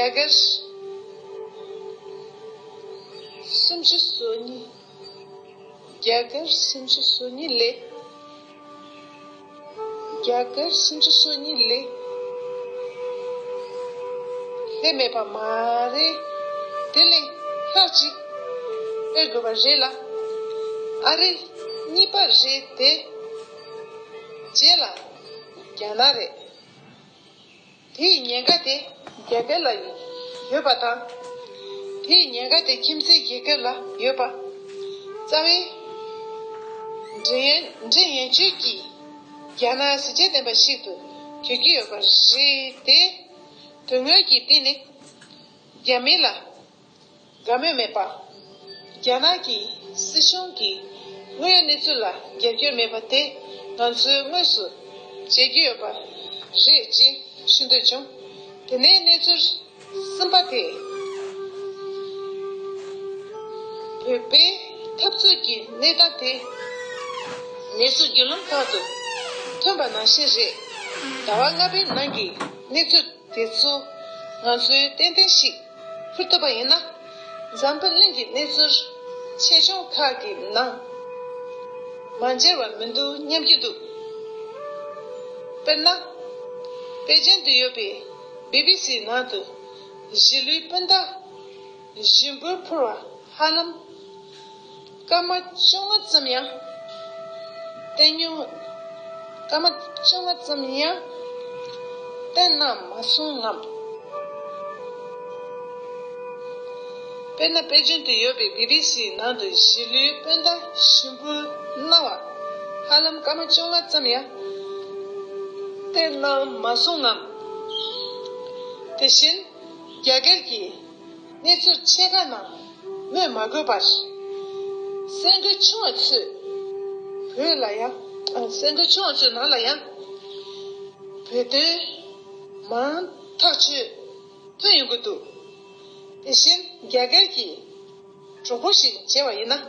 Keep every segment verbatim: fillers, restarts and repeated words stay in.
རྒྱ་གར་སུམ་ཅུ་སོ་གཉིས། རྒྱ་གར་སུམ་ཅུ་སོ་གཉིས་ལས། རྒྱ་གར་སུམ་ཅུ་སོ་གཉིས་ལས་ལྷད་མེད་པ་མ་རེད། དེ་ལས་ལྷག་ཅིག་སྤེལ་དགོས་པ་རེད་ལ། ཨ་རི་གཉིས་པ་རེད་དེ། རྗེས་ལ་རྒྱ་ནག་རེད། དེའི་ཉེན་ཁ་དེ་རྒྱ་གར་ལ་ཡོད་པ་དང་། དེའི་ཉེན་ཁ་དེ་ཁྱིམ་མཚེས་རྒྱལ་ཁབ་ལ་ཡོད་པ། རྩ་བའི་འབྲེལ་ཡོད་འབྲེལ་ཡོད་ཅུས་ཀྱིས་རྒྱ་ནག་གཟི་བརྗིད་ལྡན་པ་ཞིག་ཏུ་འགྱུར་གྱི་ཡོད་པ་རེད་དེ། དོན་དངོས་ཀྱི་སྟེང་ནས་རྒྱ་མི་ལ་དགའ་མོས་མེད་པ། རྒྱ་ནག་གི་སྲིད་གཞུང་གིས་དངོས་ཡོད་གནས་ཚུལ་ལ་རྒྱབ་སྐྱོར་མེད་པ་དེ་ང་ཚོས་དངོས་སུ་མཇལ་རྒྱུ་ཡོད་པ་རེད་ཅེས་ཞུ་འདོད་བྱུང་། དེ་ནས་གནས་ཚུལ་གསུམ་པ་དེ། བོད་པའི་འཐབ་རྩོད་ཀྱི་གནས་སྟངས་དེ་གནས་ཚུལ་བརྒྱུད་ལམ་ཁག་ཏུ་ཐོན་པ་ནང་བཞིན་རེད། ཟླ་བ་ལྔ་པའི་ནང་གི་གནས་ཚུལ་དེ་ཚོ་ང་ཚོས་ཏན་ཏན་ཞིག་ཕུལ་ཐུབ་པ་ཡིན་ན། འཛམ་བུ་གླིང་གི་གནས་ཚུལ་ཆེ་ཆུང་ཁག་གི་ནང་མ་འབྱེར་བ་མི་འདུག་སྙམ་གྱི་འདུག་དཔེར་ན། པེ་ཅིན་དུ་ཡོད་པའི་བི་བི་སིའི་ནང་དུ་གཞིས་ལུས་སྤུན་ཟླ་ཞིམ་པོའི་ཕོར་བ་ཧ་ལམ་སྐར་མ་བཅོ་ལྔ་ཙམ་ཡང་བསྟན་མྱོང་། སྐར་མ་བཅོ་ལྔ་ཙམ་ཡང་བསྟན་གནང་མ་སོང་ངམ། དཔེར་ན། པེ་ཅིན་དུ་ཡོད་པའི་བི་བི་སིའི་ནང་དུ་གཞིས་ལུས་སྤུན་ཟླ་ཞིམ་པོའི་སྣང་བ་ཧ་ལམ་སྐར་མ་བཅོ་ལྔ་ཙམ་ཡང་བསྟན་གནང་མ་སོང་ངམ། དེ་བཞིན་རྒྱ་གར་གྱི་གནས་ཚུལ་ཕྱེད་ཀ་ནང་སྨོས་མ་དགོས་པར། སེམས་ཁུར་ཆུང་བ་ཚོས་བོད་ལ་ཡང་། ཨ། སེམས་ཁུར་ཆུང་བ་ཚོའི་ནང་ལ་ཡང་བོད་དོན་མང་ཐག་ཆོད་ཐོན་ཡོང་གི་འདུག་དེ་བཞིན་རྒྱ་གར་གྱི་གྲོགས་པོ་ཞིག་མཇལ་བ་ཡིན་ན།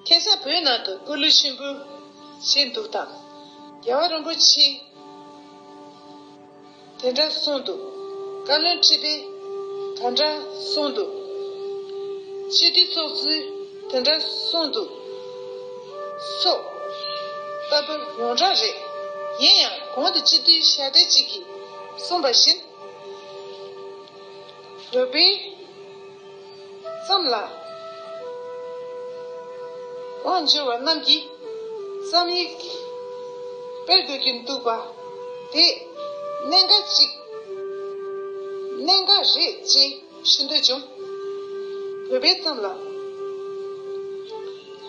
ཁ་སང་བོད་ནང་དུ་སྐུ་ལུས་ཆེན་པོ་ཞིག་འདུག་དང་། རྒྱལ་བ་རིན་པོ་ཆེ་དེ་འདྲ་གསུངས་འདུག་བཀའ་བློན་ཁྲི་པས་ག་འདྲ་གསུངས་འདུག་སྤྱི་འཐུས་ཚོགས་གཙོས་དེ་འདྲ་གསུངས་འདུག་སོགས་ལྟ་བུ་ཡོངས་གྲགས་རེད། ཡིན་ཡང་གོང་དུ་སྤྱི་འཐུས་ཤ་སྟག་ཅིག་གིས་གསུངས་པ་བཞིན། བོད་པའི་རྩོམ་ལ་དབང་འབྱོར་བ་རྣམས་ཀྱིས་རྩོམ་ཡིག་སྤེལ་དགོས་ཀྱི་འདུག་པ་དེ་གནད་འགག་ཅིག་གནད་འགག་རེད་ཅེས་ཞུ་འདོད་བྱུང་། བོད་པའི་རྩོམ་ལ་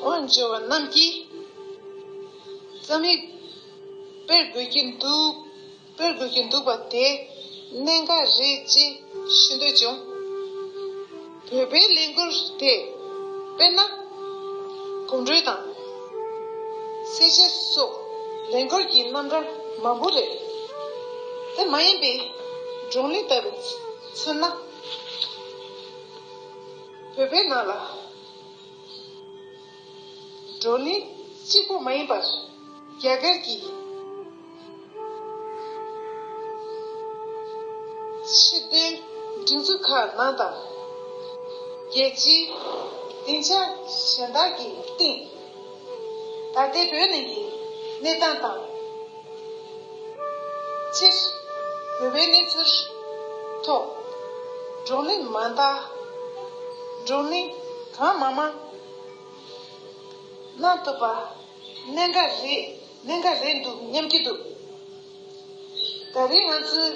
དབང་འབྱོར་བ་རྣམས་ཀྱིས་རྩོམ་ཡིག་སྤེལ་དགོས་ཀྱི་འདུག་སྤེལ་དགོས་ཀྱི་འདུག་པ་དེ་གནད་འགག་རེད་ཅེས་ཞུ་འདོད་བྱུང་། བོད་པའི་ལས་འགུལ་དེ་དཔེར་ན། གོམ་བགྲོད་དང་། གསལ་བཤད་སོགས་ལས་འགུལ་གྱི་རྣམ་གྲངས་མང་པོ་རེད། དེ་མ་ཡིན་པའི་བགྲོ་གླེང་ལྟ་བུ་མཚོན་ན། བོད་པའི་ནང་ལ། བགྲོ་གླེང་གཅིག་པོ་མ་ཡིན་པར་རྒྱ་གར་གྱི་ཕྱི་དོན་སྒྲིག་འཛུགས་ཁག་ནང་དང་། རྒྱལ་སྤྱིའི་སྡིངས་ཆ་གཞན་དག་གི་སྟེང་། ད་ལྟའི་བོད་ནང་གི་གནས་སྟངས་དང་། སྤྱིར་བོད་པའི་གནས་ཚུལ་ཐོག་བགྲོ་གླེང་མ་མཐའ། བགྲོ་གླེང་གང་མང་མང་གནང་ཐུབ་པ་གནད་འགག་རེད། གནད་འགག་རེད་འདུག་སྙམ་གྱི་འདུག་ད་རེས་ང་ཚོའི་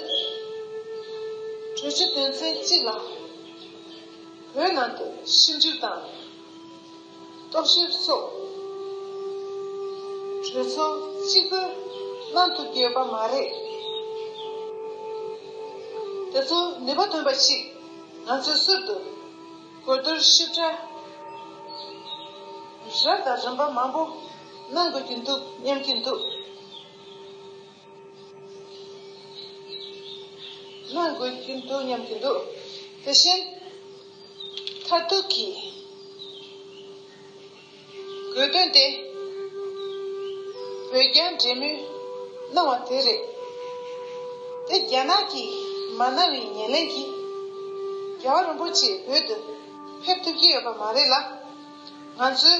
གྲོས་ཆོད་དོན་ཚན་གཅིག་ལ་བོད་ནང་དུ་ཞིབ་འཇུག་དང་རྟོག་ཞིབ་སོགས་གྲོས་ཚོགས་གཅིག་པུས་གནང་ཐུབ་ཀྱི་ཡོད་པ་མ་རེད། དེ་ཚོ་ནུས་པ་ཐོན་པ་ཞིག་ང་ཚོས་ཟུར་དུ་གོ་བསྡུར་ཞིབ་ཕྲ་རབ་དང་རིམ་པ་མང་པོ་གནང་དགོས་ཀྱི་འདུག་སྙམ་གྱི་འདུག་གནང་དགོས་ཀྱི་འདུག་སྙམ་གྱི་འདུག་དེ་བཞིན་མཐར་ཐུག་གི་དགོས་དོན་དེ་བོད་རྒྱ་འབྲེལ་མོལ་གནང་བ་དེ་རེད། དེ་རྒྱ་ནག་གིས་མ་གནང་བའི་ཉེར་ལེན་གྱིས། རྒྱལ་བ་རིན་པོ་ཆེ་བོད་དུ་ཕེབས་ཐུབ་ཀྱི་ཡོད་པ་མ་རེད་ལ། ང་ཚོའི་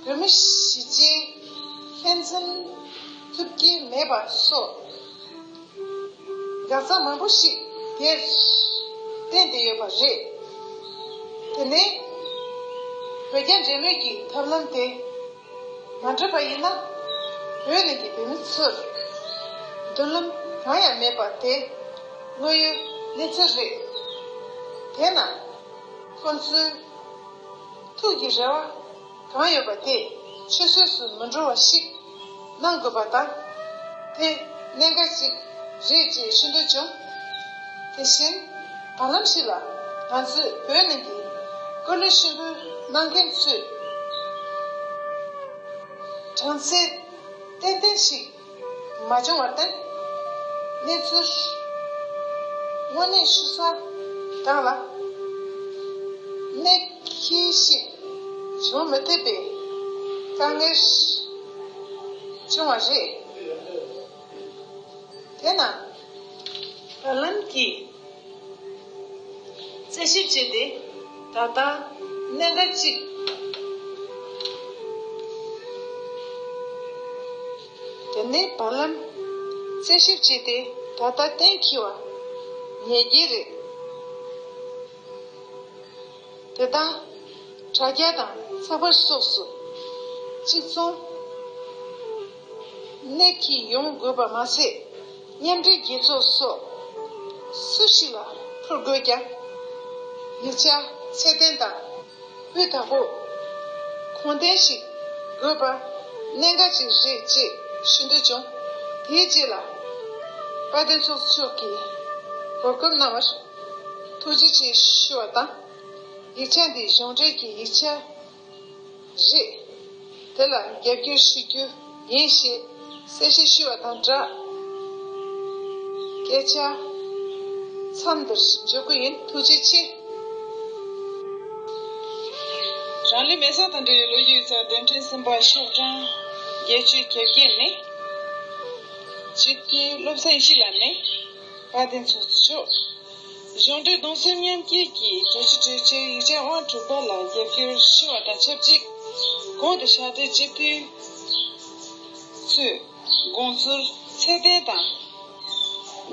བོད་མི་གཞིས་བྱེས་ལྷན་འཛོམས་ཐུབ་ཀྱི་མེད་པ་སོགས་འགག་རྩ་མང་པོ་ཞིག་དེར་བརྟེན་ཏེ་ཡོད་པ་རེད། དེ་ནས་བོད་རྒྱ་འབྲེལ་མོལ་གྱི་ཐབས་ལམ་དེ་མ་འགྲུབ་པ་ཡིན་ན། བོད་ནང་གི་བོད་མི་ཚོར་མདུན་ལམ་གང་ཡང་མེད་པ་དེ་དངོས་ཡོད་གནས་ཚུལ་རེད། དེས་ན་ཁོང་ཚོའི་ཐུགས་ཀྱི་རེ་བ་གང་ཡོད་པ་དེ་ཆུད་ཟོས་སུ་མི་འགྲོ་བ་ཞིག་གནང་དགོས་པ་དང་། དེ་གནད་འགག་ཅིག་རེད་ཅེས་ཞུ་འདོད་བྱུང་། དེ་བཞིན་བར་ལམ་ཞིག་ལ་ང་ཚོས་བོད་ནང་གི་སྐུ་ལུས་གཤིན་པོའི་གནང་མཁན་ཚོས་གྲངས་ཚད་ཏན་ཏན་ཞིག་མ་བྱུང་བར་བརྟེན། གནས་ཚུལ་དངོས་གནས་ཞུ་ས་དག་ལ་གནད་འཁེལ་ཞིག་བྱུང་མི་ཐུབ་པའི་དཀའ་ངལ་བྱུང་བ་རེད། དེས་ན་བར་ལམ་གྱི་རྩད་ཞིབ་བྱས་ཏེ་ད་ལྟ་གནད་འགག་ཅིག་དེ་ནས་བར་ལམ་རྩད་ཞིབ་བྱས་ཏེ་ད་ལྟ་གཏན་འཁེལ་བ་ཉེར་བརྒྱད་རེད། དེ་དག་དྲ་རྒྱ་དང་ཚགས་པར་སོགས་སུ་གཅིག་མཚུངས་གནད་འཁེལ་ཡོང་དགོས་པ་མ་ཟད། མཉམ་འབྲེལ་རྒྱལ་ཚོགས་སོགས་སུ་ཞིག་ལ་ཕུལ་དགོས་ཀྱང་། ཡིག་ཆ་ཚད་ལྡན་དང་སྤུས་དག་པོ་གོང་ལྡན་ཞིག་དགོས་པ་གནད་འགག་ཅིག་རེད་ཅེས་ཞུ་འདོད་བྱུང་། དེའི་རྗེས་ལ་དཔལ་ལྡན་ཚོགས་གཙོ་མཆོག་གིས་གོ་སྐབས་གནང་བར་ཐུགས་རྗེ་ཆེ་ཞུ་བ་དང་། ཡིག་ཆ་འདི་གཞུང་འབྲེལ་གྱི་ཡིག་ཆ་རེད། དེ་ལ་རྒྱབ་སྐྱོར་ཞུ་རྒྱུ་ཡིན་ཞེས་གསལ་བཤད་ཞུ་བ་དང་སྦྲགས། སྐད་ཆ་མཚམས་འདིར་འཇོག་གི་ཡིན། ཐུགས་རྗེ་ཆེ། རང་ལུས་མེ་སྲེག་དང་འབྲེལ་བའི་ལོ་རྒྱུས་ཡིག་ཚགས་བདུན་ཕྲག་གསུམ་པ་ཤོག་གྲངས་བརྒྱད་ཅུ་གྱ་བརྒྱད་ནས། སྤྱི་འཐུས་བློ་བཟང་ཡེ་ཤེས་ལགས་ནས་དཔལ་ལྡན་ཚོགས་གཙོ་མཆོག་གཞུང་འབྲེལ་གདུང་སེམས་མཉམ་སྐྱེད་ཀྱི་གྲོས་ཆོད་གྲོས་ཆོད་ཡིག་ཆ་དབང་དྲུག་པ་ལ་རྒྱབ་སྐྱོར་ཞུ་བ་དང་ཆབས་ཅིག་གོང་དུ་བཞག་སྟེ་སྤྱི་འཐུས་ཚོས་དགོངས་ཚུལ་ཚད་ལྡན་དང་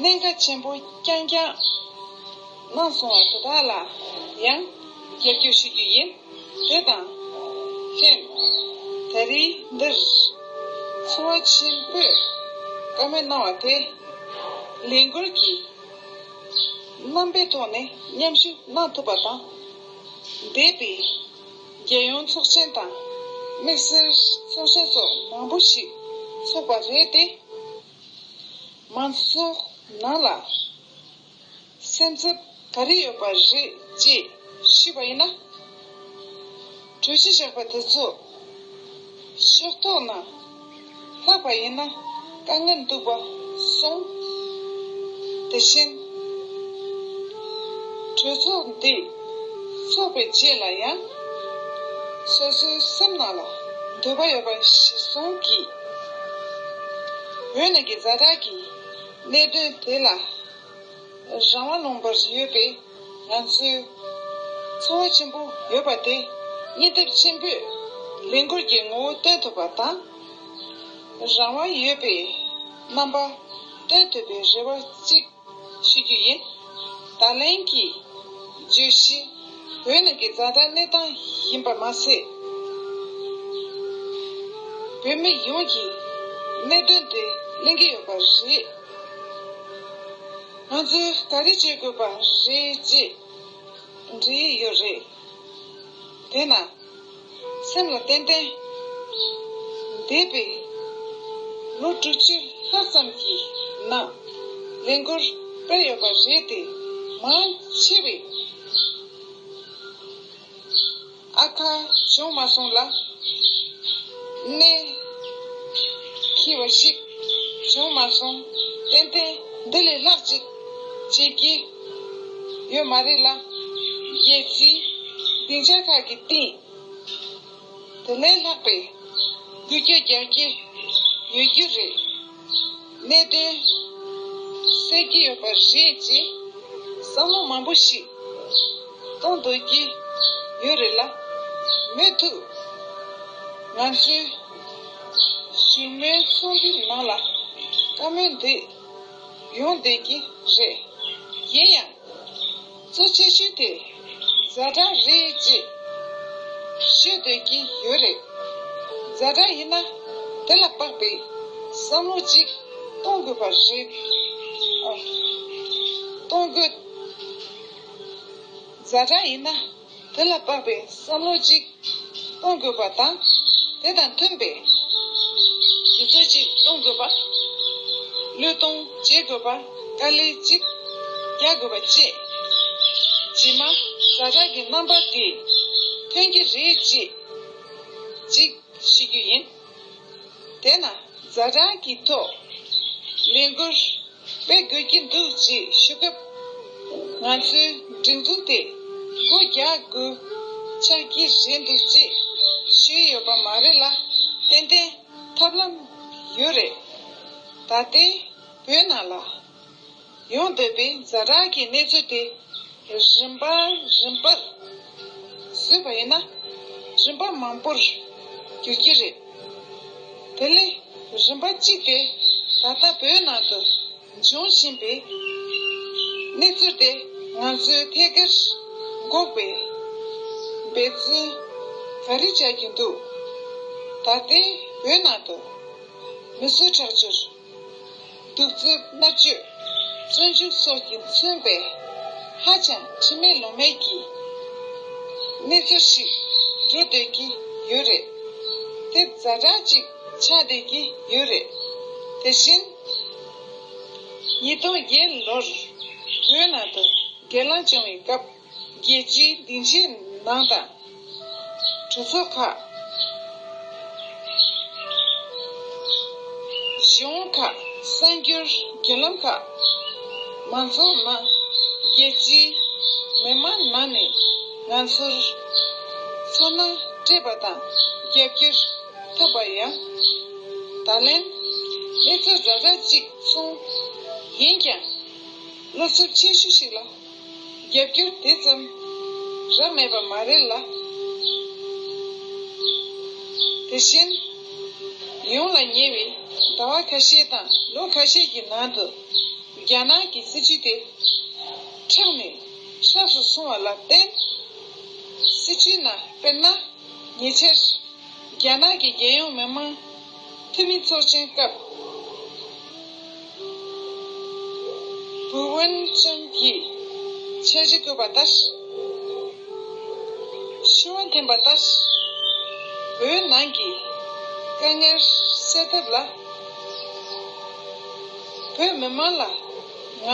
གནད་འགག་ཆེན་པོ་རྐྱང་རྐྱང་གནང་སོང་བ་དེ་དག་ལ་ཡང་རྒྱབ་སྐྱོར་ཞུ་རྒྱུ་ཡིན། དེ་དང་ལྷན། ད་རེས་འདིར་ཚོར་བ་ཆེན་པོས་བཀའ་མོལ་གནང་བ་དེ་ལས་འགུལ་གྱི་རྣམ་པའི་ཐོག་ནས་མཉམ་ཞུགས་གནང་ཐུབ་པ་དང་། འདས་པའི་རྒྱལ་ཡོངས་ཚོགས་ཆེན་དང་དམིགས་བསལ་ཚོགས་ཆེན་སོགས་མང་པོ་ཞིག་ཚོགས་པ་རེད་དེ། མང་ཚོགས་ནང་ལ་སེམས་འཚབ་ག་རེ་ཡོད་པ་རེད་ཅེས་ཞུས་པ་ཡིན་ན། གྲོས་གཞི་བཞག་པ་དེ་ཚོ་ཕྱོགས་གཏོགས་ནང་ལྷག་པ་ཡིན་ན་དཀའ་ངལ་འདུག་པ་གསུངས། དེ་བཞིན་གྲོས་ཚོགས་འདི་ཚོགས་པའི་རྗེས་ལ་ཡང་སོ་སོའི་སེམས་ནང་ལ་འདོད་པ་ཡོད་པ་གཞིར་བཟུང་གིས་བོད་ནང་གི་ཛ་དྲག་གི་གནད་དོན་དེ་ལ་རང་དབང་ལུང་པར་ཡོད་པའི་ང་ཚོའི་ཚོར་བ་ཆེན་པོ་ཡོད་པ་དེ་སྙིང་སྟོབས་ཆེན་པོས་ལས་འགུལ་གྱི་ངོ་བོ་སྟོན་ཐུབ་པ་དང་། རང་དབང་ཡོད་པའི་རྣམ་པ་སྟོན་ཐུབ་པའི་རེ་བ་གཅིག་ཞུ་རྒྱུ་ཡིན། ད་ལན་གྱི་བརྗོད་གཞི་བོད་ནང་གི་ཛ་དྲག་གནས་སྟངས་ཡིན་པ་མ་ཟད། བོད་མི་ཡོངས་ཀྱི་གནད་དོན་དེ་གླེང་གི་ཡོད་པ་རེད། ང་ཚོས་ག་རེ་བྱེད་དགོས་པ་རེད་ཅེས་འདྲི་ཡི་ཡོད་རེད། དེས་ན། སེམས་ལ་ཏན་ཏན། འདས་པའི་ལོ་དྲུག་ཅུ་ལྷག་ཙམ་གྱི་ནང་ལས་འགུལ་སྤེལ་ཡོད་པ་རེད་དེ། མང་ཆེ་བས་ཨ་ཁ་བྱུང་མ་སོང་ལ་གནད་འཁེལ་བ་ཞིག་བྱུང་མ་སོང་། ཏན་ཏན་འདི་ལས་ལྷག་ཅིག་བྱེད་ཀྱི་ཡོད་མ་རེད་ལ། རྒྱལ་སྤྱིའི་སྡིངས་ཆ་ཁག་གི་སྟེང་དེ་ལས་ལྷག་པའི་འགུལ་སྐྱོད་རྒྱག་གི་ཡོད་རྒྱུ་རེད། གནད་དོན་སེལ་གྱི་ཡོད་པ་རེད་ཅེས་བསམ་བློ་མང་པོ་ཞིག་ གཏོང་འདོད་ཀྱི་ཡོད་རེད་ལ། མུ་མཐུད་ང་ཚོའི་གཞུང་མའི་ཚོགས་འདུའི་ནང་ལ་བཀའ་མོལ་འདི་ཡོང་བསྡད་ཀྱི་རེད། ཡིན་ཡང་། གཙོ་ཆེ་ཤོས་དེ་ཛ་དྲག་རེད་ཅེས་ཤོད་འདོད་ཀྱི་ཡོད་རེད། ཛ་དྲག་ཡིན་ན་དེ་ལ་དཔག་པའི་བསམ་བློ་ཅིག་གཏོང་དགོས་པ་རེད། ཨ། གཏོང་དགོས། ཛ་དྲག་ཡིན་ན་དེ་ལ་དཔག་པའི་བསམ་བློ་ཅིག་གཏོང་དགོས་པ་དང་། དེ་དང་མཐུན་པའི་དུས་ཚོད་ཅིག་གཏོང་དགོས་པ། བློས་གཏོང་བྱེད་དགོས་པ། དཀའ་ལས་ཅིག་རྒྱག་དགོས་པ་བཅས། རྗེས་མ་ཛ་དྲག་གི་རྣམ་པ་དེ་ཐོན་གྱི་རེད་ཅེས་ཅིག་ཞུ་རྒྱུ་ཡིན། དེས་ན་ཛ་དྲག་གི་ཐོག་ལས་འགུལ་སྤེལ་དགོས་ཀྱི་འདུག་ཅེས་ཞུ་སྐབས། ང་ཚོའི་སྒྲིག་འཛུགས་དེ་སྒོ་རྒྱག་དགོས་ཆགས་ཀྱི་རེད་འདུག་ཅེས་ཞུས་ཡོད་པ་མ་རེད་ལ། ཏན་ཏན་ཐབས་ལམ་ཡོད་རེད། ད་ལྟའི་བོད་ནང་ལ་ཡོང་བསྡད་པའི་ཛ་དྲག་གི་གནས་ཚུལ་དེ་རིམ་པ་རིམ་པར་བཟོས་པ་ཡིན་ན། རིམ་པ་མང་པོར་འགྱུར་གྱི་རེད། དེ་ལས་རིམ་པ་གཅིག་དེ་ད་ལྟ་བོད་ནང་དུ་འབྱུང་བཞིན་པའི་གནས་ཚུལ་དེ་ང་ཚོས་ཐད་ཀར་འགོག་པའི་འབད་བརྩོན་ག་རེ་བྱ་རྒྱུ་འདུག་ད་ལྟའི་བོད་ནང་དུ་མི་གསོད་ཁྲག་སྦྱོར། གདུག་རྩུབ་མནར་གཅོད། བཙོན་འཇུག་སོགས་ཀྱིས་མཚོན་པའི་ཧ་ཅང་ཁྲེལ་མེད་ལོང་མེད་ཀྱི་གནས་ཚུལ་ཞིག་འགྲོ་སྡོད་ཀྱི་ཡོད་རེད། དེ་ཛ་དྲག་ཅིག་ཆགས་བསྡད་ཀྱི་ཡོད་རེད། དེ་བཞིན། ཉིས་སྟོང་བརྒྱད་ལོར་བོད་ནང་དུ་སྒེར་ལངས་བྱུང་བའི་སྐབས། རྒྱལ་སྤྱིའི་སྡིངས་ཆའི་ནང་དང་། གྲོས་ཚོགས་ཁག་གཞུང་ཁག་གསར་འགྱུར་བརྒྱུད་ལམ་ཁག་མང་ཚོགས་ནང་། རྒྱལ་སྤྱིའི་མི་མང་ནང་ནས་ང་ཚོར་ཚོར་སྣང་སྤྲད་པ་དང་རྒྱབ་སྐྱོར་ཐོབ་པ་ཡང་། ད་ལན་གནས་ཚུལ་ཛ་དྲག་ཅིག་སོང་། ཡིན་ཀྱང་བློ་འཚབ་ཆེ་ཤོས་ཤིག་ལ། རྒྱབ་སྐྱོར་དེ་ཙམ་རག་མེད་པ་མ་རེད་ལ། དེ་བཞིན་ཡོང་ལ་ཉེ་བའི་ཟླ་བ་ཁ་ཤས་དང་ལོ་ཁ་ཤས་ཀྱི་ནང་དུ་རྒྱ་ནག་གི་སྲིད་བྱུས་དེ་ཁྲག་ནས་ཁྲག་སུ་སོང་བ་ལ་བརྟེན། སྲིད་བྱུས་ནང་དཔེར་ན་ཉེ་ཆར། རྒྱ་ནག་གི་རྒྱལ་ཡོངས་མི་དམངས་འཐུས་མི་ཚོགས་ཆེན་སྐབས། བུ་ཝེན་ཅུན་གྱིས་འཆར་གཞི་བཀོད་པ་ལྟར། ཤུགས་རྐྱེན་ལྡན་པ་ལྟར། བོད་ནང་གི་དཀའ་ངལ་སེལ་ཐབས་ལ། བོད་མི་མང་ལ་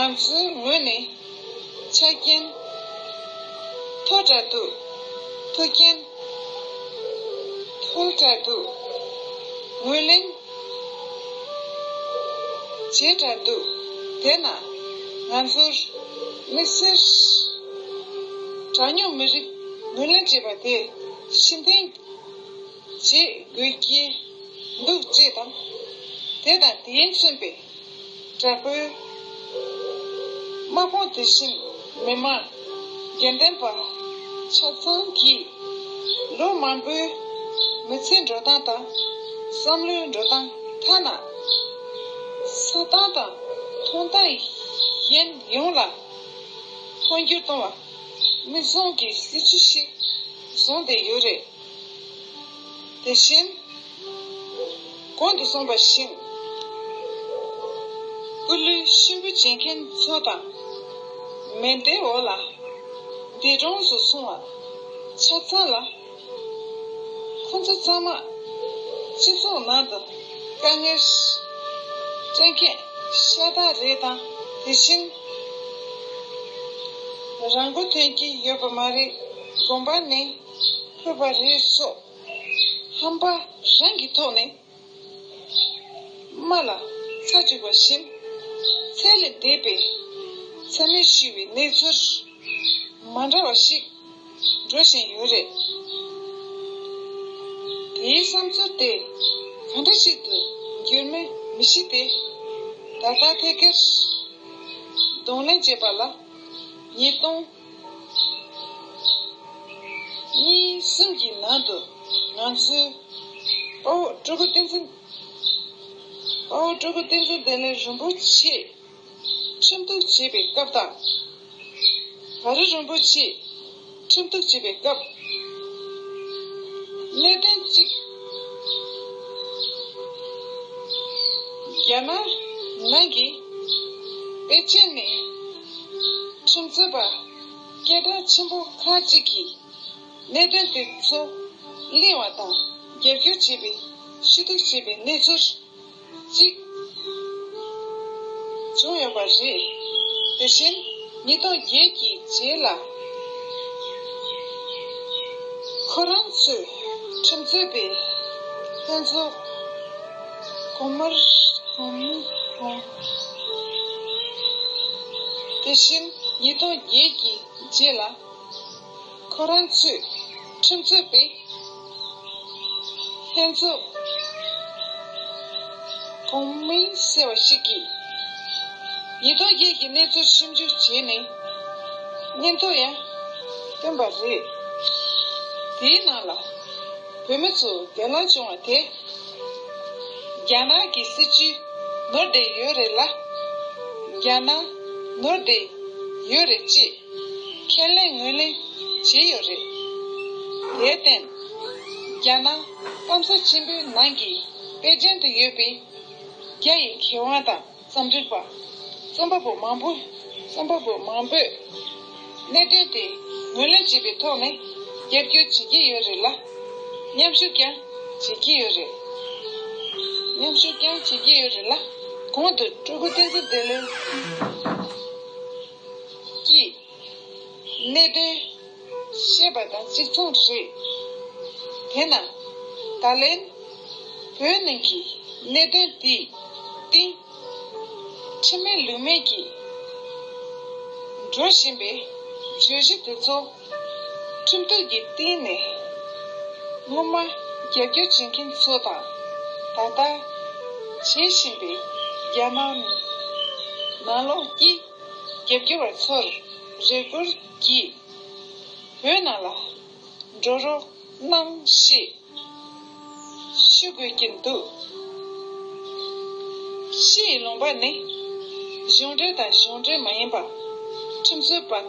ང་ཚོའི་ངོས་ནས། ཆ་རྐྱེན་མཐོ་དྲགས་འདུག་མཐོ་རྐྱེན་མཐོ་དྲགས་འདུག་ངོས་ལེན་བྱེད་དྲགས་འདུག་དེས་ན་ང་ཚོར་དམིགས་བསལ་དྲག་སྙོམས་མི་རིགས་ངོས་ལེན་བྱེད་པ་དེ་ཕྱིར་འཐེན་བྱེད་དགོས་ཀྱི་འདུག་ཅེས་དང་། དེ་དང་དེས་མཚོན་པའི། དྲག་པོའི་དམག་དཔུང་དེ་བཞིན་མི་དམངས་དགེ་ལྡན་པ་ཆ་ཚང་གིས་ལོ་མང་པོའི་མི་ཚེའི་འགྲོ་སྟངས་དང་བསམ་བློའི་འགྲོ་སྟངས་ཐ་ན་ས་སྟངས་དང་མཐོང་སྟངས་གཞན་ཡོངས་ལ་འཕོ་འགྱུར་གཏོང་བ་མིག་བཟུང་གི་སྲིད་བྱུས་ཤིག་བཟུང་བསྡད་ཡོད་རེད། དེ་བཞིན། གོང་དུ་གསུངས་པ་བཞིན། སྐུ་ལུས་ཤི་བོ་བྱེད་མཁན་ཚོ་དང་། མེ་མདའི་འོག་ལ་འདས་གྲོངས་སུ་སོང་བ་ཆ་ཚང་ལ། ཁོང་ཚོ་ཚང་མ་སྤྱི་ཚོགས་ནང་དུ་དཀའ་ངལ་སྤྲད་མཁན་ཤ་སྟག་རེད་དང་། དེ་བཞིན་རང་མགོ་ཐོན་གྱི་ཡོད་པ་མ་རེད། དགོན་པ་ནས་ཕུད་པ་རེད་སོགས་ཧམ་པ་རང་གི་ཐོག་ནས། རྨ་ལ་ཚྭ་བཅུག་པ་བཞིན་ཚད་ལས་འདས་པའི་ཚད་མེད་ཞུ་བའི་གནས་ཚུལ་མ་འདྲ་བ་ཞིག་འགྲོ་བཞིན་ཡོད་རེད། དེའི་བསམ་ཚུལ་དེ་ག་འདྲ་ཞིག་ཏུ་འགྱུར་མིན་མི་ཤེས་ཏེ། ད་ལྟ་ཐད་ཀར་གདོང་ལེན་བྱེད་པ་ལ་ཉིས་སྟོང་ གཉིས་གསུམ་གྱི་ནང་དུ་ང་ཚོས་དཔའ་བོ་སྤྲུལ་སྐུ་བསྟན་འཛིན། དཔའ་བོ་སྤྲུལ་སྐུ་བསྟན་འཛིན་བདེ་ལེགས་རིན་པོ་ཆེ་ཁྲིམས་གཏུག་བྱེད་པའི་སྐབས་དང་། བ་རི་རིན་པོ་ཆེ་ཁྲིམས་གཏུག་བྱེད་པའི་སྐབས། གནད་དོན་གཅིག། རྒྱ་ནག་ནང་གི་པེ་ཅིན་ནས་ཁྲིམས་རྩོད་པ་སྐད་གྲགས་ཆེན་པོ་ཁག་ཅིག་གིས་གནད་དོན་དེ་ཚོ་གླེང་བ་དང་རྒྱབ་སྐྱོར་བྱེད་པའི་ཞུ་གཏུག་བྱེད་པའི་གནས་ཚུལ་གཅིག་བྱུང་ཡོད་པ་རེད། དེ་བཞིན་ཉིས་སྟོང་བརྒྱད་ཀྱི་རྗེས་ལ་ཁོ་རང་ཚོས་ཁྲིམས་རྩོད་པའི་ལྷན་ཚོགས་གོང་མར་གོང་མར་དེ་བཞིན་ཉིས་སྟོང་བརྒྱད་ཀྱི་རྗེས་ལ་ཁོ་རང་ཚོས་ཁྲིམས་རྩོད་པའི་ལྷན་ཚོགས་གོང་མིང་ཟེར་བ་ཞིག་གིས་ཉིས་སྟོང་བརྒྱད་ཀྱི་གནས་ཚུལ་ཞིབ་འཇུག་བྱས་ནས་སྙན་ཐོ་ཡང་བཏོན་པ་རེད། དེའི་ནང་ལ་བོད་མི་ཚོ་བདེ་བླག་བྱུང་བ་དེ། རྒྱ་ནག་གི་སྲིད་ཇུས་ནོར་བསྡད་ཡོད་རེད་ལ། རྒྱ་ནག་ནོར་བསྡད་ཡོད་རེད་ཅེས་ཁས་ལེན་ངོས་ལེན་བྱས་ཡོད་རེད། དེར་བརྟེན། རྒྱ་ནག་སྐམ་ས་ཆེན་པོའི་ནང་གི་པེ་ཅིན་དུ་ཡོད་པའི་རྒྱ་ཡི་མཁས་དབང་དང་། རྩོམ་སྒྲིག་པ། རྩོམ་པ་པོ་མང་པོ། རྩོམ་པ་པོ་མང་པོས་གནད་དོན་དེ་ངོས་ལེན་བྱེད་པའི་ཐོག་ནས་རྒྱབ་སྐྱོར་བྱེད་ཀྱི་ཡོད་རེད་ལ། མཉམ་ཞུགས་ཀྱང་བྱེད་ཀྱི་ཡོད་རེད། མཉམ་ཞུགས་ཀྱང་བྱེད་ཀྱི་ཡོད་རེད་ལ། གོང་དུ་སྤྲུལ་སྐུ་བསྟན་འཛིན་བདེ་ལེགས་ཀྱིས་གནད་དོན་བཤད་པ་དང་གཅིག་མཚུངས་རེད། དེས་ན་ད་ལན་བོད་ནང་གི་གནད་དོན་དེའི་སྟེང་ཁྲིམས་མེད་ལུགས་མེད་ཀྱི་འགྲོ་བཞིན་པའི་བརྗོད་གཞི་དེ་ཚོ་ཁྲིམས་གཏུག་གི་སྟེང་ནས་སྔོན་མ་རྒྱབ་སྐྱོར་བྱེད་མཁན་ཚོ་དང་། ད་ལྟ་བྱེད་བཞིན་པའི་རྒྱ་ནག་ནང་ལོགས་ཀྱི་རྒྱབ་སྐྱོར་བ་ཚོར་རེ་སྐུལ་གྱིས་བོད་ནང་ལ་འགྲོ་རོགས་གནང་ཞེས་ཞུ་དགོས་ཀྱི་འདུག། ཕྱི་ཡི་ལུང་པ་ནི་གཞུང་འབྲེལ་དང་གཞུང་འབྲེལ་མ་ཡིན་པ། ཁྲིམས་རྩོད་པ།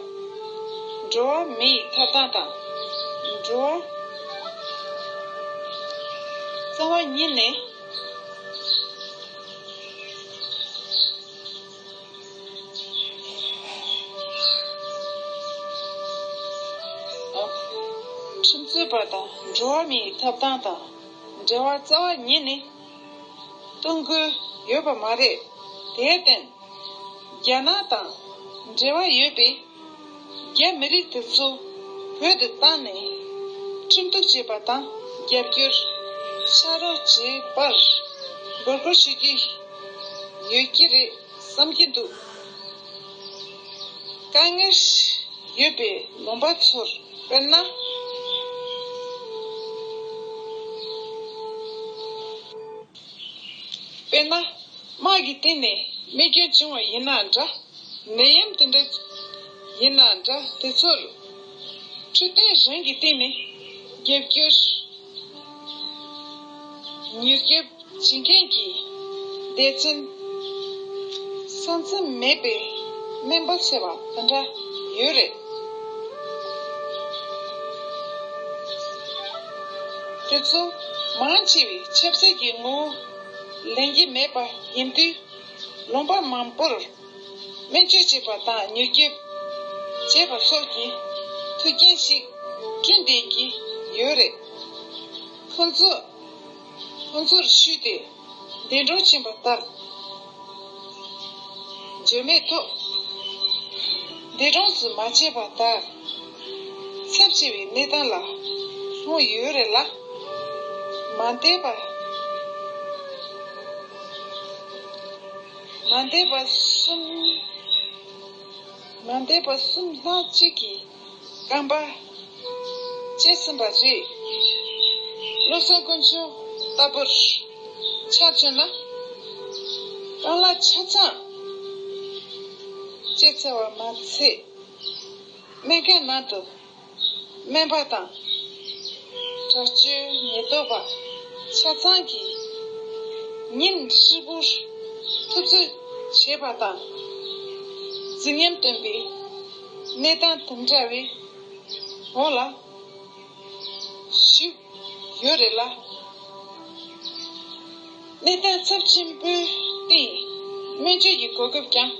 འགྲོ་བ་མི་ཡི་ཐོབ་ཐང་དང་། འགྲོ་བ་རྩ་བ་ཉིད་ནས། ཁྲིམས་རྩོད་པ་དང་འགྲོ་བ་མིའི་ཐོབ་ཐང་དང་འབྲེལ་བ་རྩ་བ་ཉིད་ནས་གཏོང་དགོས་ཡོད་པ་མ་རེད། དེར་བརྟེན། རྒྱ་ནག་དང་འབྲེལ་བ་ཡོད་པའི་རྒྱ་མི་རིགས་དེ་ཚོ་བོད་དུ་བཏང་ནས་ཁྲིམས་གཏུག་བྱེད་པ་དང་རྒྱབ་སྐྱོར་ཕྱག་རོགས་བྱེད་པར་འབོད་སྐུལ་ཞུ་རྒྱུ་ཡོད་ཀྱི་རེད་བསམ་གྱི་འདུག། དཀའ་ངལ་ཡོད་པའི་ལུང་པ་ཚོར་དཔེར་ན། དཔེར་ན། དམག་གི་སྟེང་ནས་རྨས་སྐྱོན་བྱུང་བ་ཡིན་ན་འདྲ། ནད་ཡམས་དེ་འདྲ་ཡིན་ན་འདྲ། དེ་ཚོར་འཕྲོད་བསྟེན་རང་གི་སྟེང་ནས་རྒྱབ་སྐྱོར་མྱུར་སྐྱོབ་བྱེད་མཁན་གྱི་སྡེ་ཚན། ས་མཚམས་མེད་པའི་སྨན་པ་ཟེར་བ་དེ་འདྲ་ཡོད་རེད། དེ་ཚོ་མང་ཆེ་བས་ཆབ་སྲིད་ཀྱི་ངོ་བོ་ལེན་གྱི་མེད་པ་ཡིན་དུས། ལུང་པ་མང་པོར་སྨན་བཅོས་བྱེད་པ་དང་མྱུར་སྐྱོབ་བྱེད་པ་སོགས་ཀྱི་མཐུན་རྐྱེན་ཞིག་བསྐྲུན་བསྡད་ཀྱི་ཡོད་རེད། ཁོང་ཚོ་ཁོང་ཚོར་ཞུས་ཏེ་འདས་གྲོངས་ཕྱིན་པ་ལྟར། བརྗོད་མེད་ཐོག་འདས་གྲོངས་སུ་མ་ཕྱིན་པ་ལྟར། ཚབས་ཆེ་བའི་གནས་སྟངས་ལ་ལྷུང་ཡོད་རེད་ལ། མ་འདས་པ། མ་འདས་པ་གསུམ། མ་འདས་པ་གསུམ་ལྷག་ཅིག་གི་རྐང་པ་བཅད་ཟིན་པ་རེད། བློ་བཟང་དཀོན་མཆོག་ལྟ་བུར་ཆ་མཚོན་ན། རྐང་ལག་ཆ་ཚང་བཅད་ཚར་བ་མ་ཚད། སྨན་ཁང་ནང་དུ་སྨན་པ་དང་ དྲག་སྤྱོད་ཉེན་རྟོག་པ་ཆ་ཚང་གིས་ཉིན་ཧྲིལ་པོར་ཐུབ་ཚོད་བྱས་པ་དང་། རྫིག་ཉམས་སྟོན་པའི་གནས་སྟངས་དེ་འདྲ་བའི་འོག་ལ་བཞུགས་ཡོད་རེད་ལ། གནས་སྟངས་ཚབས་ཆེན་པོའི་སྟེང་སྨན་བཅོས་ཀྱི་གོ་སྐབས་ཀྱང་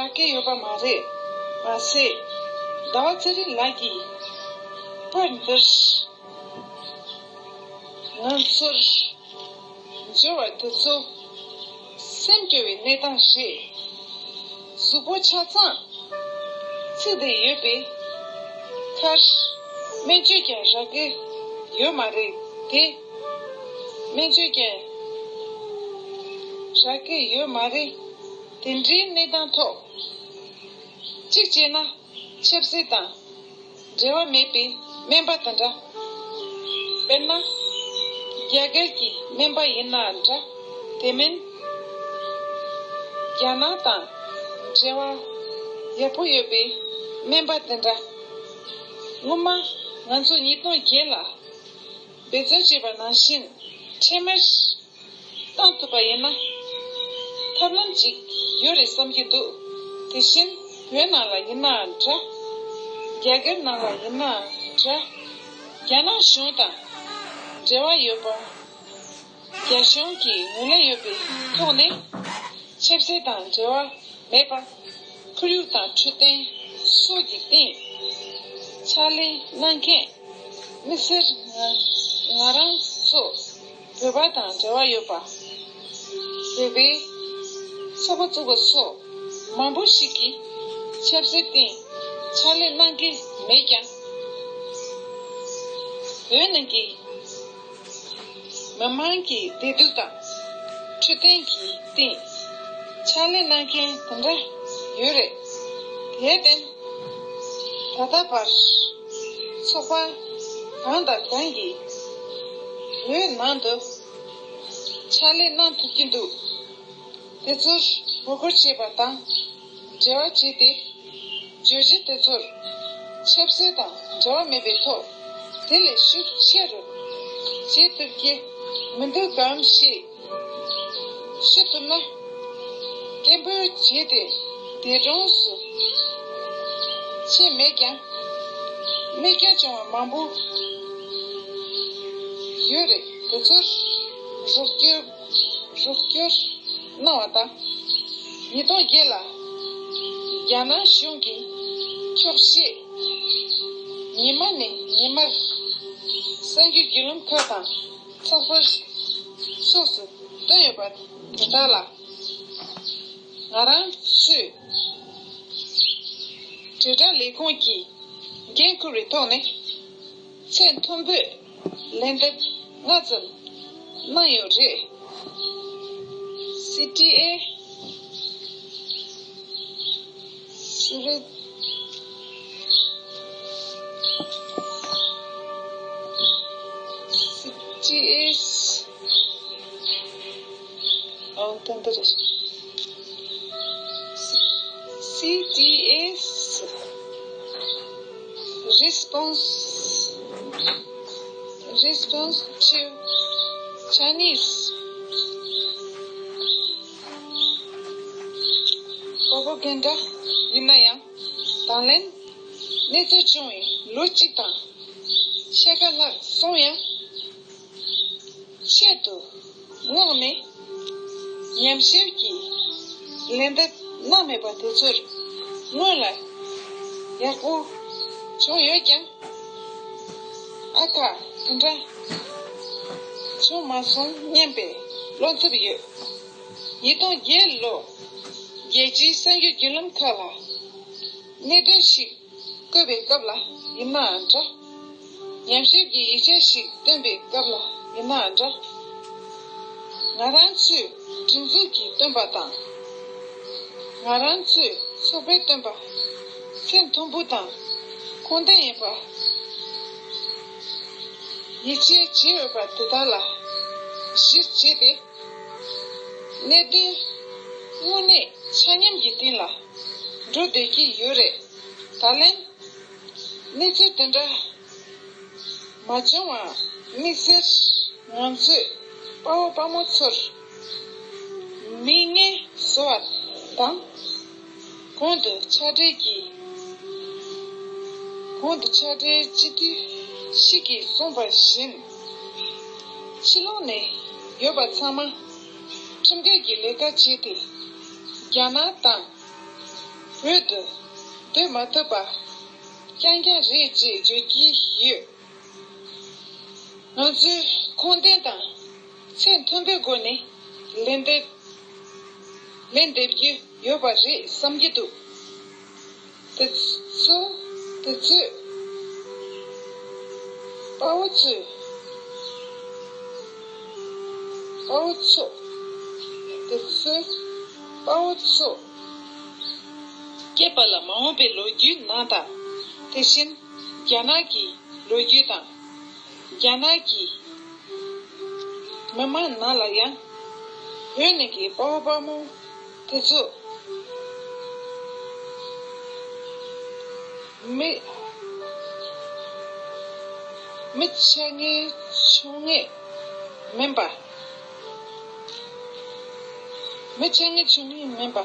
རག་གི་ཡོད་པ་མ་རེད། མ་ཟད། ཟླ་བ་ཚེ་རིང་ལགས་ཀྱིས་པར་འདིར་ང་ཚོར་འབྱོར་བ་དེ་ཚོ་སེམས་སྐྱོ་བའི་གནས་སྟངས་རེད། གཟུགས་པོ་ཆ་ཚང་ཚིག་བསྡད་ཡོད་པའི་ཁར། སྨན་བཅོས་ཀྱང་རག་གི་ཡོད་མ་རེད་དེ། སྨན་བཅོས་ཀྱང་རག་གི་ཡོད་མ་རེད། དེ་འདྲའི་གནས་སྟངས་ཐོག་གཅིག་བྱས་ན་ཆབ་སྲིད་དང་འབྲེལ་བ་མེད་པའི་སྨན་པ་དེ་འདྲ། དཔེར་ན། རྒྱ་གར་གྱི་སྨན་པ་ཡིན་ན་འདྲ། དེ་མིན། རྒྱ་ནག་དང་འབྲེལ་བ་ཡག་པོ་ཡོད་པའི་སྨན་པ་དེ་འདྲ། སྔོན་མ་ང་ཚོ་ཉིས་སྟོང་བརྒྱད་ལ་འབད་བརྩོན་བྱས་པ་ནང་བཞིན་འཕྲལ་མར་བཏང་ཐུབ་པ་ཡིན་ན་ཐབས་ལམ་ཅིག་ཡོད་རེད་བསམ་གྱི་འདུག་དེ་བཞིན་བོད་ནང་ལ་ཡིན་ནའང་འདྲ། རྒྱ་གར་ནང་ལ་ཡིན་ནའང་འདྲ། རྒྱ་ནག་གཞུང་དང་འབྲེལ་བ་ཡོད་པ། རྒྱ་གཞུང་གིས་ངོས་ལེན་ཡོད་པའི་ཐོག་ནས་ཆབ་སྲིད་དང་འབྲེལ་བ་མེད་པ། ཁོར་ཡུག་དང་འཕྲོད་བསྟེན་སོགས་ཀྱི་སྟེང་ཕྱག་ལས་གནང་མཁན་དམིགས་བསལ་ང་ང་རང་ཚོ་བོད་པ་དང་འབྲེལ་བ་ཡོད་པ། བོད་པའི་ཚོགས་པ་བཙུགས་པ་སོགས་མང་པོ་ཞིག་གིས་ཆབ་སྲིད་སྟེང་ཕྱག་ལས་གནང་གི་མེད་ཀྱང་། བོད་ནང་གི་མི་མང་གི་བདེ་སྡུག་དང་འཕྲོད་བསྟེན་གྱི་སྟེང་ཕྱག་ལས་གནང་མཁན་དེ་འདྲ་ཡོད་རེད། དེར་བརྟེན། ད་ལྟ་བར་ཚོགས་པ་གང་དང་གང་གིས་བོད་ནང་དུ་ཕྱག་ལས་གནང་ཐུབ་ཀྱི་འདུག་དེ་ཚོར་དགོས་མཁོ་བྱེད་པ་དང་འབྲེལ་བ་བྱས་ཏེ། བརྗོད་གཞི་དེ་ཚོར་ཆབ་སྲིད་དང་འབྲེལ་བ་མེད་པའི་ཐོག་དེ་ལས་ཤུགས་ཆེ་རུ་བྱེད་ཐུབ་ཀྱི་མི་འདུག་གམ་ཞེས་ཞུ་ཐུབ་ན། སྐད་འབོད་བྱས་ཏེ་འདས་གྲོངས་སུ་ཕྱིན་མེད་ཀྱང་། གནོད་སྐྱོན་བྱུང་བ་མང་པོ་ཡོད་རེད། དེ་ཚོར་རོགས་སྐྱོར་རོགས་སྐྱོར་གནང་བ་དང་། ཉིས་སྟོང་བརྒྱད་ལ་རྒྱ་ནག་གཞུང་གིས་འཁྱོག་བཤད་ཉི་མ་ནས་ཉི་མར་གསར་འགྱུར་བརྒྱུད་ལམ་ཁག་དང་ཚགས་པར་སོགས་སུ་བཏོན་ཡོད་པ་དེ་དག་ལ། ང་རང་ཚོས་དྲིལ་བསྒྲགས་ལས་ཁུངས་ཀྱི་འགན་འཁུར་བའི་ཐོག་ནས་ཚད་མཐོན་པོས་ལན་འདེབས་སྔ་ཙམ་གནང་ཡོད་རེད། སི་ཊི་ཨེ་སི་རེད། སི་ཊི་ཨེ་སི། ཨོ། དེ་འདི་རེད། སི་ཊི་ཨེ་སི། Response Response to Chinese Propaganda ཡིན་ན་ཡང་། དང་ལེན་གནས་ཚུལ་བྱུང་བའི་ལོ་གཅིག་དང་ཕྱེད་ཀ་ལྷག་སོང་ཡང་། ཆེད་དུ་མངགས་ནས་ཉམས་ཞིབ་ཀྱི་ལན་འདེབས་གནང་མེད་པ་དེ་ཚོར་སྔོན་ལ་ཡག་པོ་བྱུང་ཡོད་ཀྱང་། ཨ་ཁ། དེ་འདྲ་བྱུང་མ་སོང་སྙམ་པའི་བློ་འཚབ་ཡོད། ཉིས་སྟོང་བརྒྱད་ལོ། རྒྱལ་སྤྱིའི་གསར་འགྱུར་བརྒྱུད་ལམ་ཁག་ལ་གནད་དོན་ཞིག་བཀོད་པའི་སྐབས་ལ་ཡིན་ནའང་འདྲ། ཉམས་ཞིབ་ཀྱི་ཡིག་ཆ་ཞིག་བཏོན་པའི་སྐབས་ལ་ཡིན་ནའང་འདྲ། ང་རང་ཚོའི་སྒྲིག་འཛུགས་ཀྱིས་བཏོན་པ་དང་། ང་རང་ཚོའི་ཚོགས་པས་བཏོན་པ་ཚད་མཐོན་པོ་དང་ཁུངས་ལྡན་ཡིན་པ་ཡིད་ཆེས་བྱེད་འོས་པ་དེ་དག་ལ་གཞི་བྱས་ཏེ། གནད་དོན་དངོས་གནས་ཆ་མཉམ་གྱི་སྟེང་ལ་འགྲོ་བསྡད་ཀྱི་ཡོད་རེད། ད་ལན་གནས་ཚུལ་དེ་འདྲ་ མ་བྱུང་བ་དམིགས་བསལ་ང་ཚོས་དཔའ་བོ་དཔའ་མོ་ཚོར་མིང་ངན་བཟོ་བ་དང་། གོང་དུ་ཕྱག་སྦྲེལ་གྱི་གོང་དུ་ཕྱག་སྦྲེལ་སྤྱི་འཐུས་ཤིག་གིས་གསུངས་པ་བཞིན། ཕྱི་ལོགས་ནས་ཡོད་པ་ཚང་མ་ཁྲིམས་འགལ་གྱི་ལས་ཀ་བྱས་ཏེ། རྒྱ་ནག་དང་བོད་དུ་སྡོད་མ་ཐུབ་པ་རྐྱང་རྐྱང་རེད་ཅེས་བརྗོད་ཀྱི་ཡོད། ང་ཚོས་ཁུངས་ལྡན་དང་ཚད་མཐོན་པོའི་སྒོ་ནས་ལན་འདེབས་ལན་འདེབས་རྒྱུ་ཡོད་པ་རེད་བསམ་གྱི་འདུག་དེ་ཚོ་དེ་ཚོས་དཔའ་བོ་ཚོས་དཔའ་བོ་ཚོ་དེ་ཚོས་དཔའ་བོ་ཚོ་སྐྱེས་པ་ལ་མ་འོངས་པའི་ལོ་རྒྱུས་ནང་དང་། དེ་བཞིན་རྒྱ་ནག་གི་ལོ་རྒྱུས་དང་། རྒྱ་ནག་གི་མི་མང་ནང་ལ་ཡང་བོད་ནང་གི་དཔའ་བོ་དཔའ་མོ་དེ་ཚོ་མི་མི་ཆ་ངེས་ཆུང་ངེས་མིན་པ། མི་ཆ་ངེས་ཆུང་ངེས་མིན་པ།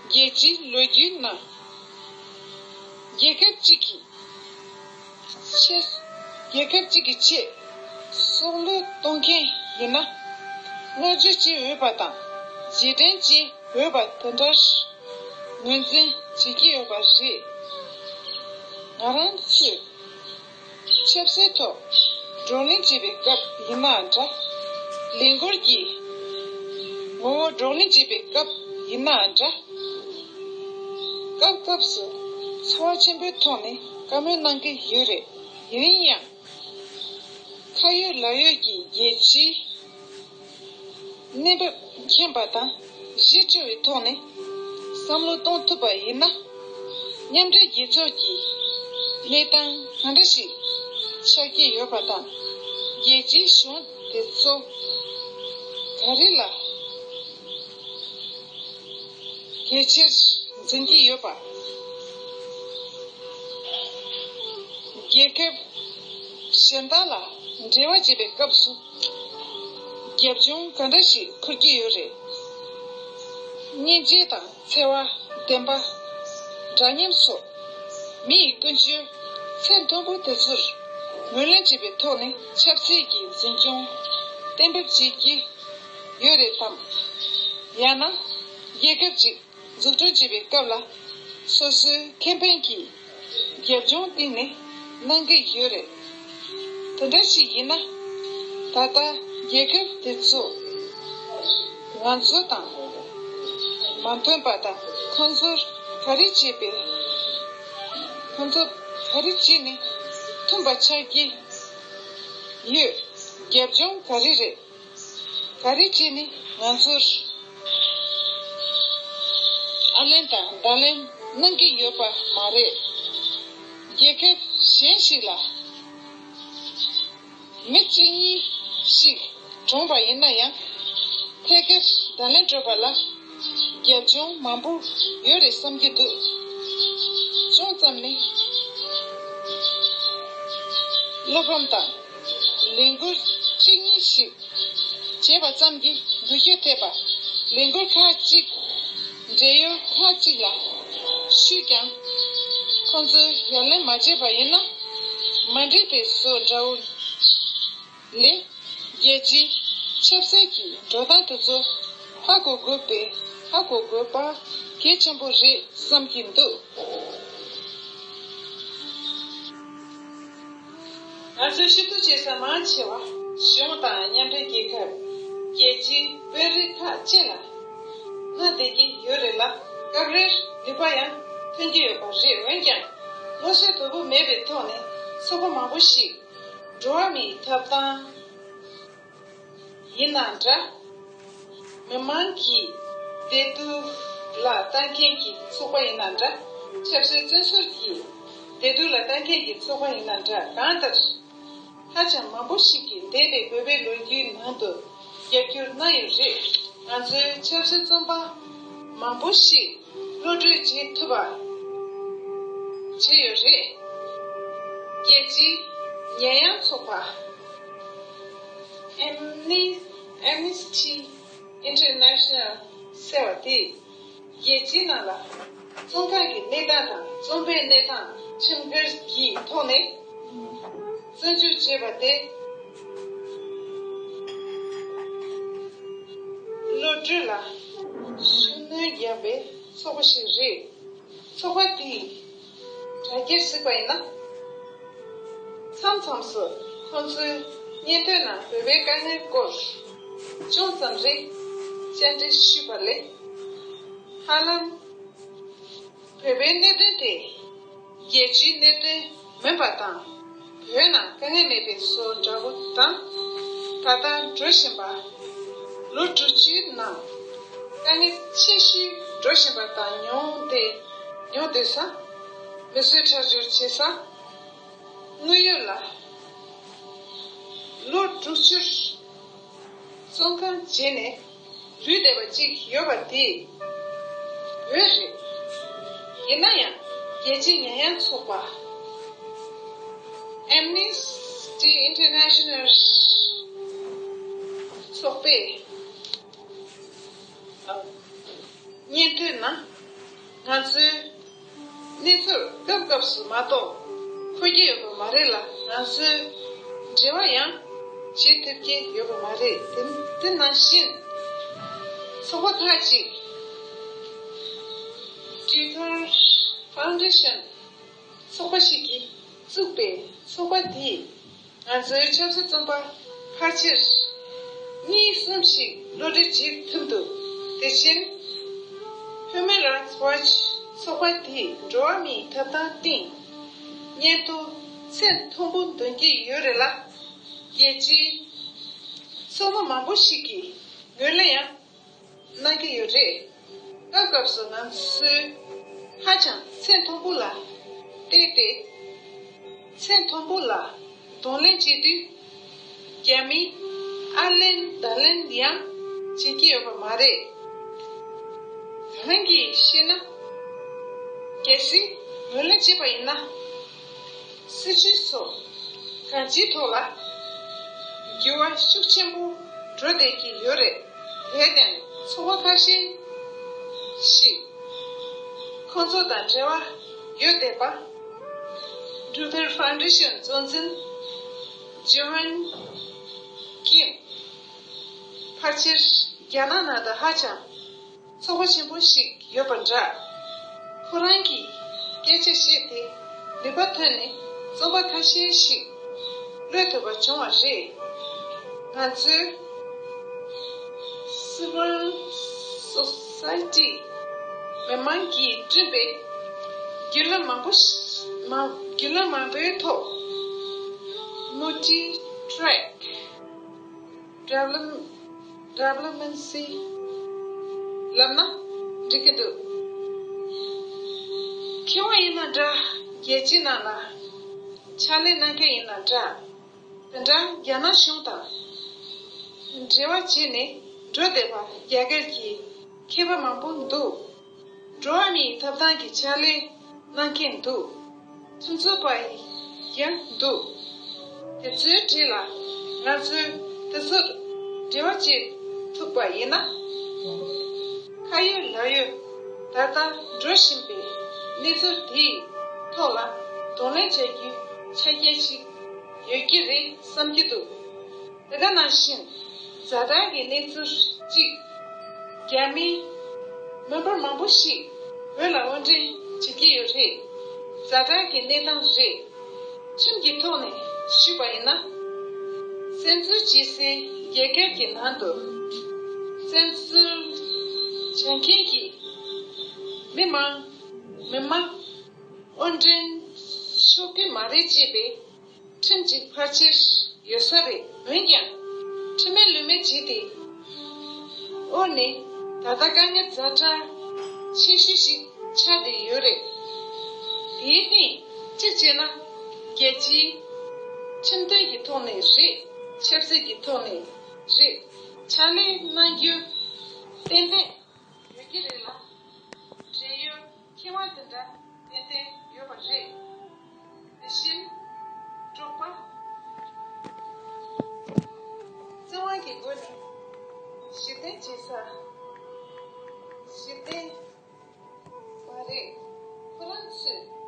རྒྱལ་སྤྱིའི་ལོ་རྒྱུས་ནང་རྒྱལ་ཁབ་གཅིག་གི་ཆེད། རྒྱལ་ཁབ་གཅིག་གི་ཆེད་སྲོག་བློས་གཏོང་མཁན་ཡིན་ན། བསྔགས་བརྗོད་བྱེད་འོས་པ་དང་རྗེས་དྲན་བྱེད་འོས་པ་དེ་འདྲར་ངོས་འཛིན་བྱེད་ཀྱི་ཡོད་པ་རེད། ང་རང་ཚོས་ཆབ་སྲིད་ཐོག་བགྲོ་གླེང་བྱེད་པའི་སྐབས་ཡིན་ནའང་འདྲ། ལས་འགུལ་གྱི་ངོ་བོ་བགྲོ་གླེང་བྱེད་པའི་སྐབས་ཡིན་ནའང་འདྲ། སྐབས་སྐབས་སུ་ཚོར་བ་ཆེན་པོའི་ཐོག་ནས་བཀའ་མོལ་གནང་གི་ཡོད་རེད། ཡིན་ཡང་། ཁ་ཡོད་ལག་ཡོད་ཀྱི་རྒྱལ་སྤྱིའི་གནས་བབ་མཁྱེན་པ་དང་གཞི་བཅོལ་བའི་ཐོག་ནས་བསམ་བློ་གཏོང་ཐུབ་པ་ཡིན་ན། མཉམ་འབྲེལ་རྒྱལ་ཚོགས་ཀྱི་གནས་སྟངས་གང་འདྲ་ཞིག་ཆགས་ཀྱི་ཡོད་པ་དང་། རྒྱལ་སྤྱིའི་གཞུང་དེ་ཚོ་ག་རེ་ལ་གལ་ཆེར་འཛིན་གྱི་ཡོད་པ། རྒྱལ་ཁབ་གཞན་དག་ལ་འབྲེལ་བ་བྱེད་པའི་སྐབས་སུ་རྒྱབ་ལྗོངས་ག་འདྲ་ཞིག་འཁུར་གྱི་ཡོད་རེད། སྙིང་རྗེ་དང་འཚེ་བ་བདེན་པ། འདྲ་མཉམ་སོགས་མི་ཡི་ཀུན་སྤྱོད་ཚད་མཐོན་པོ་དེ་ཚོར་ངོས་ལེན་བྱེད་པའི་ཐོག་ནས་ཆབ་སྲིད་ཀྱི་འཛིན་སྐྱོང་གཏན་འབེབས་བྱེད་ཀྱི་ཡོད་རེད་དམ། ཡང་ན་རྒྱལ་ཁབ་ཅིག་འཛུགས་སྐྲུན་བྱེད་པའི་སྐབས་ལ་སོ་སོའི་ཁེ་ཕན་གྱི་རྒྱབ་ལྗོངས་སྟེང་ནས་གནང་གི་ཡོད་རེད། དེ་འདྲ་ཞིག་ཡིན་ན། ད་ལྟ་རྒྱལ་ཁབ་དེ་ཚོ་ང་ཚོ་དང་མ་མཐུན་པ་དང་། ཁོང་ཚོར་ག་རེ་བྱས་པས། ཁོང་ཚོ་ག་རེ་བྱས་ནས་མཐུན་པ་ཆགས་ཀྱི་ཡོད། རྒྱབ་ལྗོངས་ག་རེ་རེད། ག་རེ་བྱས་ནས་ང་ཚོར་ཨ་ལན་དང་བརྡ་ལན་གནང་གི་ཡོད་པ་མ་རེད། རྒྱལ་ཁབ་གཞན་ཞིག་ལ་མི་གཅིག་གཉིས་ཤིག་གྲོངས་པ་ཡིན་ན་ཡང་། ཐད་ཀར་བརྡ་ལན་སྤྲོད་པ་ལ་རྒྱབ་ལྗོངས་མང་པོ་ཡོད་རེད་བསམ་གྱི་འདུག་ཅུང་ཙམ་ནས་བློ་ཕམ་དང་ལས་འགུལ་གཅིག་གཉིས་ཤིག་བྱས་པ་ཙམ་གྱིས་འགུལ་སྐྱོད་ཐེབས་པ། ལས་འགུལ་ཁག་ཅིག་འབྲེལ་ཡོད་ཁག་ཅིག་ལ་ཞུས་ཀྱང་། ཁོང་ཚོས་ཡ་ལན་མ་བྱས་པ་ཡིན་ན། མ་འགྲིག་པའི་བཟོ་འདྲ་བོ་ལས། རྒྱལ་སྤྱིའི་ཆབ་སྲིད་ཀྱི་འགྲོ་སྟངས་དེ་ཚོ་ཧ་གོ་དགོས་པའི་ཧ་གོ་དགོས་པ་གལ་ཆེན་པོ་རེད་བསམ་གྱི་འདུག་ང་ཚོའི་སྤྱི་འཐུས་བྱེད་ས་མང་ཆེ་བ་གཞུང་དང་མཉམ་འབྲེལ་རྒྱལ་ཁབ། རྒྱལ་སྤྱིའི་དཔོན་རིགས་ཁག་ཅིག་ལ་ལྷག་བསྡད་ཀྱི་ཡོད་རེད་ལ། སྐབས་རེར་ནུས་པ་ཡང་ཐོན་གྱི་ཡོད་པ་རེད། འོན་ཀྱང་། སློབ་གསོའི་དོ་ཕོག་མེད་པའི་ཐོག་ནས་ཚོགས་པ་མང་པོ་ཞིག་འགྲོ་བ་མིའི་ཐོབ་ཐང་ཡིན་ན་འདྲ། མི་མང་གི་བདེ་སྡུག་ལ་ལྟ་མཁན་གྱི་ཚོགས་པ་ཡིན་ན་འདྲ། ཆབ་སྲིད་བཙོན་ཟུར་གྱི་བདེ་སྡུག་ལ་ལྟ་མཁན་གྱི་ཚོགས་པ་ཡིན་ན་འདྲ། གང་ལྟར། ཧ་ཅང་མང་པོ་ཞིག་གིས་འདས་པའི་བོད་པའི་ལོ་རྒྱུས་ནང་དུ་རྒྱབ་སྐྱོར་གནང་ཡོད་རེད། ང་ཚོའི་ཆབ་སྲིད་བཙོན་པ་མང་པོ་ཞིག་གློད་གྲོལ་བྱེད་ཐུབ་པ་བྱས་ཡོད་རེད། རྒྱལ་སྤྱིའི་ ཉེས་ཡངས་ཚོགས་པ་Amne- Amnesty International ཟེར་བ་དེས་རྒྱལ་སྤྱིའི་ནང་ལ་བཙོན་ཁང་གི་གནས་སྟངས་དང་བཙོན་པའི་གནས་སྟངས་ཁྲིམས་འགལ་གྱི་ཐོག་ནས་བཙོན་འཇུག་བྱས་པ་དེ་གློད་གྲོལ་ལ་ཤུགས་སྣོན་རྒྱག་པའི་ཚོགས་པ་ཞིག་རེད། ཚོགས་པ་དེས་དྲ་རྒྱར་གཟིགས་པ་ཡིན་ན། མཚམས་མཚམས་སུ་ཁོང་ཚོའི་སྙན་ཐོའི་ནང་བོད་པའི་དཀའ་ངལ་སྐོར་ཅུང་ཙམ་རེ་བཅར་འདྲི་ཞུས་པ་ལས། ཧ་ལམ་བོད་པའི་གནད་དོན་དེ་རྒྱལ་སྤྱིའི་གནད་དོན་མིན་པ་དང་། བོད་ནང་དཀའ་ངལ་མེད་པའི་བཟོ་འདྲ་པོ་དང་། ད་ལྟ་འགྲོ་བཞིན་པ་ལོ་དྲུག་ཅུའི་ནང་དཀའ་ངལ་ཆེ་ཤོས་འགྲོ་བཞིན་པ་དང་། མྱོང་བསྡད་མྱོང་བསྡད་ས། མི་གསོད་ཁྲག་སྦྱོར་བྱེད་ས། དངོས་ཡོད་ལ་ལོ་དྲུག་ཅུར་བཙོན་ཁང་བརྗེས་ནས་ལུས་བསྡད་པ་གཅིག་ཡོད་པ་དེ་བོད་རེད། ཡིན་ན་ཡང་རྒྱལ་སྤྱིའི་ཉེས་ཡངས་ཚོགས་པ་Amnesty International ཚོགས་པས་སྙན་ཐོའི་ནང་ང་ཚོའི་གནས་ཚུལ་སྐབས་སྐབས་སུ་མ་གཏོགས་འཁོད་ཀྱི་ཡོད་པ་མ་རེད་ལ། ང་ཚོས་འབྲེལ་བ་ཡང་བྱེད་ཐུབ་ཀྱི་ཡོད་པ་མ་རེད། དེ་དེ་ནང་བཞིན་ཚོགས་པ་ཁག་ཅིག་Deeper Foundation ཚོགས་པ་ཞིག་གིས་བཙུགས་པའི་ཚོགས་པ་དེས། ང་ཚོའི་ཆབ་སྲིད་བཙོན་པ་ཕལ་ཆེར་གཉིས་གསུམ་ཞིག་གློད་གྲོལ་བྱེད་ཐུབ་འདུག་དེ་བཞིན་Human Rights Watch ཚོགས་པ་དེས་འགྲོ་བ་མིའི་ཐོབ་ཐང་སྟེང་སྙན་ཐོ་ཚད་མཐོན་པོ་འདོན་གྱི་ཡོད་རེད་ལ། རྒྱལ་སྤྱིའི་ཚོགས་མི་མང་པོ་ཞིག་གིས་ངོས་ལེན་ཡང་གནང་གི་ཡོད་རེད། སྐབས་སྐབས་སུ་ང་ཚོས་ཧ་ཅང་ཚད་མཐོན་པོ་ལ་བལྟས་ཏེ། ཚད་མཐོན་པོ་ལ་གདོང་ལེན་བྱེད་དུས། རྒྱ་མིའི་ཨ་ལན་བརྡ་ལན་ཡང་བྱེད་ཀྱི་ཡོད་པ་མ་རེད། ད་ལན་གྱིས་བཤད་ན། གལ་སྲིད་ངོས་ལེན་བྱས་པ་ཡིན་ན། སྲིད་བྱུས་སོགས་གང་ཅིའི་ཐོག་ལ་འགྱུར་བ་ཤུགས་ཆེན་པོ་འགྲོ་བསྡད་ཀྱི་ཡོད་རེད། དེར་བརྟེན་ཚོགས་པ་ཁ་ཤས་ཤིག་ཁོང་ཚོ་དང་འབྲེལ་བ་ཡོད་བསྡད་པ། Deeper Foundation གཙོ་འཛིན་ཇོ་ཧན་ཀིམ་ཕལ་ཆེར་རྒྱ་ནག་ནང་དུ་ཧ་ཅང་ཚོགས་པ་ཆེན་པོ་ཞིག་ཡོད་པ་འདྲ། ཁོ་རང་གིས་སྐད་ཆ་བཤད་དེ་ནུས་པ་ཐོན་ནས་བཙོན་པ་ཁ་ཤས་ཤིག་གློད་ཐུབ་པ་བྱུང་བ་རེད། ང་ཚོའི་Civil Society མི་མང་གིས་བསྐྲུན་པའི་བརྒྱུད་ལམ་མང་པོ་ཞིག་མང་བརྒྱུད་ལམ་མང་པོའི་ཐོག་Multi Track Develop- Development Sea ལབ་ན་འགྲིག་གི་འདུག་མཁས་དབང་ཡིན་ན་འདྲ། རྒྱལ་སྤྱིའི་ནང་ལ་ཕྱག་ལས་གནང་མཁན་ཡིན་ན་འདྲ། དེ་འདྲ་རྒྱ་ནག་གཞུང་དང་འབྲེལ་བ་བྱས་ནས་འགྲོ་བསྡད་པ་རྒྱ་གར་གྱི་མཁས་པ་མང་པོ་འདུག་འགྲོ་བ་མིའི་ཐོབ་ཐང་གི་ཕྱག་ལས་གནང་མཁན་འདུག་ཁྲིམས་རྩོད་པ་ཡང་འདུག་དེ་ཚོའི་གྲས་ལ་ང་ཚོས་དེ་ཚོར་འབྲེལ་བ་བྱེད་ཐུབ་པ་ཡིན་ན། ཁ་ཡོད་ལག་ཡོད་ད་ལྟ་འགྲོ་བཞིན་པའི་གནས་ཚུལ་དེའི་ཐོག་ལ་གདོང་ལེན་བྱ་རྒྱུའི་ཆ་རྐྱེན་ཞིག་ཡོད་ཀྱི་རེད་བསམ་གྱི་འདུག་དེ་ག་ནང་བཞིན་ཛ་དྲག་གི་གནས་ཚུལ་གཅིག་རྒྱ་མིའི་མི་འབོར་མང་པོ་ཞིག་བོད་ལ་དབོར་འདྲེན་བྱེད་ཀྱི་ཡོད་རེད། ཛ་དྲག་གི་གནས་སྟངས་རེད། ཁྲིམས་ཀྱི་ཐོག་ནས་ཞུས་པ་ཡིན་ན། བཙན་འཛུལ་བྱེད་སའི་རྒྱལ་ཁབ་ཀྱི་ནང་དུ་བཙན་འཛུལ་བྱ་མཁན་གྱི་མི་མང་མི་མང་དབོར་འདྲེན་ཤོར་གྱི་མ་རེད་ཅེས་པའི་ཁྲིམས་ཀྱི་ཕལ་ཆེར་ཡོད་ས་རེད། འོན་ཀྱང་ཁྲིམས་མེད་ལུགས་མེད་བྱས་ཏེ་དབོར་ནས་ད་ལྟ་དཀའ་ངལ་ཛ་དྲག་ཆེ་ཤོས་ཤིག་ཆགས་བསྡད་ཡོད་རེད། དེའི་སྟེང་གཅིག་བྱས་ན་རྒྱལ་སྤྱིའི་ཁྲིམས་དོན་གྱི་ཐོག་ནས་རེད། ཆབ་སྲིད་ཀྱི་ཐོག་ནས་རེད། ཕྱག་ལས་གནང་རྒྱུ་ཏན་ཏན་ཡོད་ཀྱི་རེད་ལ། བགྲེས་ཡོད་མཁས་དབང་དེ་འདྲ་ཏན་ཏན་ཡོད་པ་རེད། དེ་བཞིན་འབྲོག་པ་ སྒོ་ནས་ཞི་བདེ་བྱེད་ས། ཞི་བདེ་མ་རེད། ཁོ་རང་ཚོས།